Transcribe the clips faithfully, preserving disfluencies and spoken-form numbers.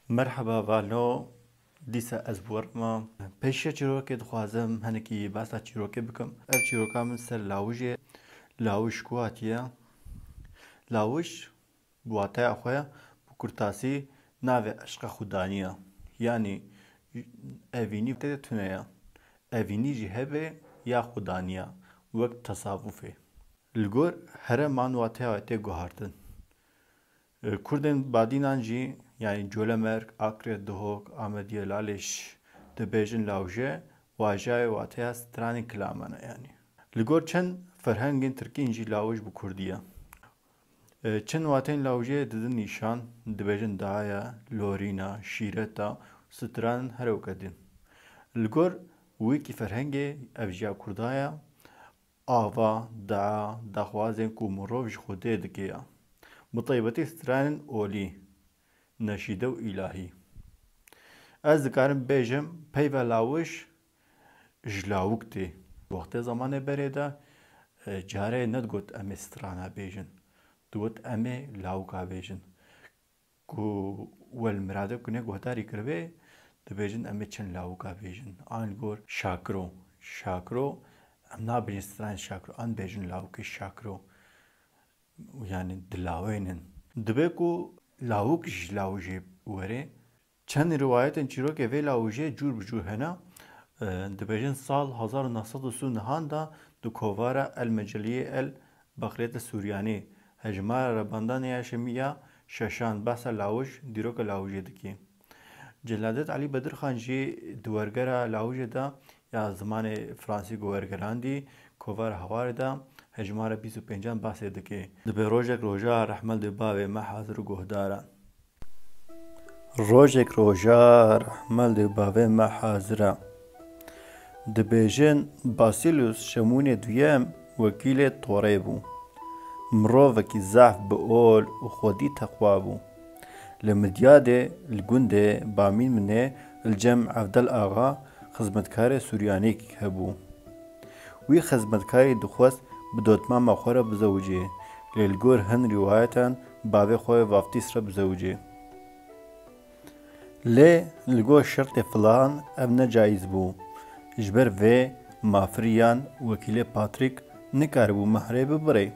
Merheba valo, dîsa ez bi we re me. Pêşiya çîrokê dixwazim hinekî behsa çîrokê bikim. Ev çîroka min ser lawij e. Lawij ku hatiye? Lawij bi wateya xwe bi kurtasî navê eşqa xwedaniya. Yanî evînî tê de tune ye. Evînî jî hebe ya xwedaniya, wek tesavufê. Li gor hereman wateya wê tê guhartin. Kurdên badînan jî, yanî Colemêrg, Akrê, Duhok, Amediye, Lalêş dibêjin lawje, wajayê wateya stranên kilaman e yanî. Li gor çend ferhengên tirkîn jî lawij bi kurdî ye. Çend wateyên lawjê didin nîşan, dibêjin daya, lorîna, şîreta, stran herewke din. Li gor wîkî ferhengê ev jî ya kurda ye. Ava, dua, daxwazên ku mirov ji Xwedê dike ya. Bi taybetî stranên olî, neşîde û îlahî. Ez dikarim bêjim, peyva lawij ji lawik tê. Wextê zemanê berê de, e, carê nedigot em ê strana bêjin. Digot em ê lawika bêjin. Ku we li miradê ku ne guhdarî kiribê, dibêjin em ê çend lawika bêjin. An li gor şakiro, şakiro, em nabêjin stranên şakiro, an dibêjin lawikê şakiro. Yanî dilawênin. Dibe ku lawik ji lawijê were. Çend rîwayetên çîrokê vê lawijê cûr bi cûr hene. E, dibêjin sal hezar û neh sed û sî û nehan de di kovara El Meceliyê El Bekriyete Suryanî, hejmara Rebandanê ya Şemî ya şeşan behsa lawij, dîroka lawijê dike. Celadet Elî Bedirxan jî di wergera lawijê de ya zimanê fransî ku wergerandî, kovara Hawarê de hejmara bîst û pêncan behsê dike. Dibe rojek roja rehmel dê bavê me hazir û guhdaran. Rojek roja rehmel dê bavê me hazir e. Dibêjin Basilus Şemûnê Duyem wekîlê Torê bû. Mirovekî zehf bi ol û xwedî teqwa bû. Li Midyadê, li gundê Bamîn Minê, li cem Evdel Axa xizmetkarê Suryanîk hebû. Wî xizmetkarî dixwest bi dotmama xwe re bizewicê, lê li gor hin rîwayetan bavê xwe vaftîs re bizewicê. Lê li gor şertê filan ev ne cayîz bû. Ji ber vê Mafiriyan wekîlê Patrîk nikaribû mehrê bibirê.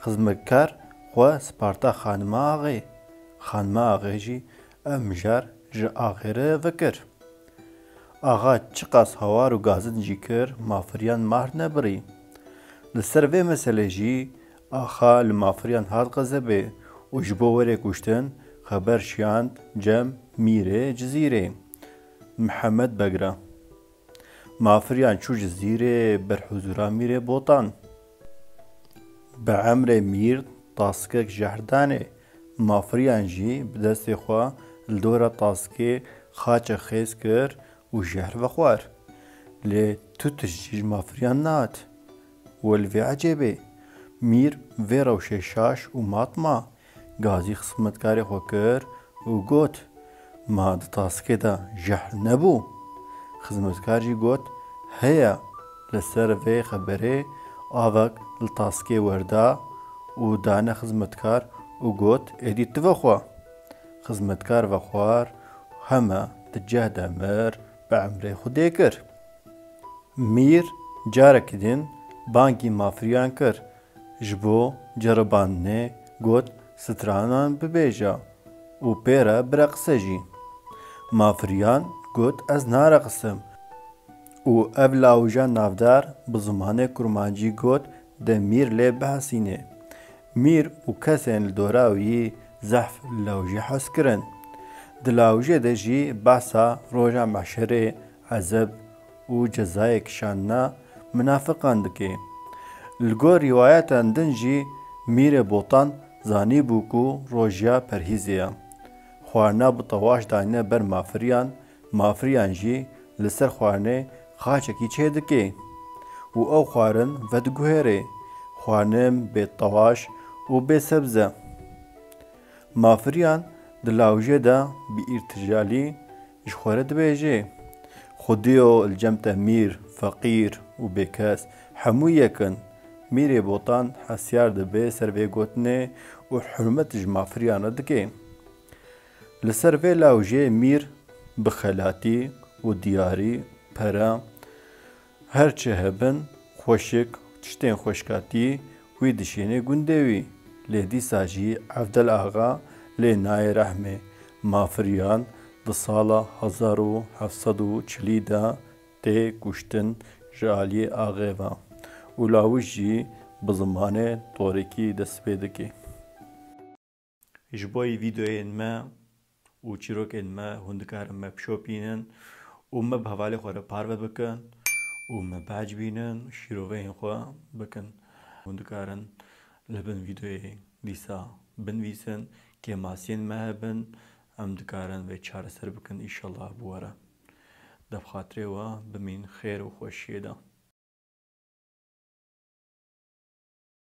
Xizmetkar xwe sparta xanima axê. Xanima axê jî ev mijar ji axê re vekir. Axa çiqas hawar û gazin jî kir, Mafiriyan mahr nebirî. Li ser vê meselê jî axa li Mafiriyan hat qezebê û ji bo were kuştin xeber şiyand cem Mîrê Cizîrê, Mihemed Beg re. Mafiriyan çû Cizîrê ber huzûra Mîrê Botan. Bi emrê Mîr taskek jehr danê. Mafiriyan jî bi destê xwe li dora taskê xaçek xêz kir û jehr vexwar. Lê tu tişt jî ji Mafiriyan nehat. We li vê ecêbê. Mîr vê rewşê şaş û mat ma. Gazî xizmetkarê xwe kir û got, "Ma di taskê de jehr nebû?" Xizmetkar jî got, "Heye." Li ser vê xeberê avek li taskê werda û dane xizmetkar û got, "Êdî tu vexwe." Xizmetkar vexwar, heme di cih de mir, bi emrê Xwedê kir. Mîr carekî din bangî Mafiriyan kir. Ji bo ceribandinê got, "Stranan bibêje û pê re bireqise jî." Mafiriyan got, "Ez nareqisim." Û ev lawija navdar bi zimanê kurmancî got, "De Mîr lê bihesîne." Mîr û kesên li dora wî zehf li lawijê hez kirin. Di lawijê de jî behsa roja mehşerê, ezeb û cezayê kişandina minafiqan dike. Li gor rîwayetan din jî Mîrê Botan zanîbû ku rojiya perhîzê ye. Xwarina bi tewaş dayne ber mafiriyan, mafiriyan jî li ser xwarinê xaçekî çêdike û ew xwarin vediguhêrê. Xwarin bê tewaş û bê sebz e. Mafiriyan di lawjê de bi îrtijalî ji xwe re dibêje, "Xwedêyo li cem te mîr, feqîr û bêkes hemû yek in." Mîrê Botan hesyar dibe ser vê gotinê û hurmet ji mafiriyan re dike. Li ser vê lawjê mîr bi xelatî û diyarî, pere, her çi hebin, xweşik, tiştên xweşkatî wî dişênê gundê wî. Lê dîsa jî Evdel Axa lê nayê rehmê. Mafiriyan di sala hezar û heft sed û çilî de tê kuştin ji aliyê axê ve û lawij jî bi zimanê torikî dest pê dike. Ji bo vîdeoyên me û çîrokên me hûn dikarin me bişopînin û me bi hevalê xwe re parve bikin û me biecibînin, şîroveyên xwe bikin. Hûn dikarin li bin vîdeoyê dîsa binivîsin, kêmasiyên me hebin, em dikarin vê çareser bikin, înşallah bi we re. Def xatirê we, bimîn xêr û xweşiyê de.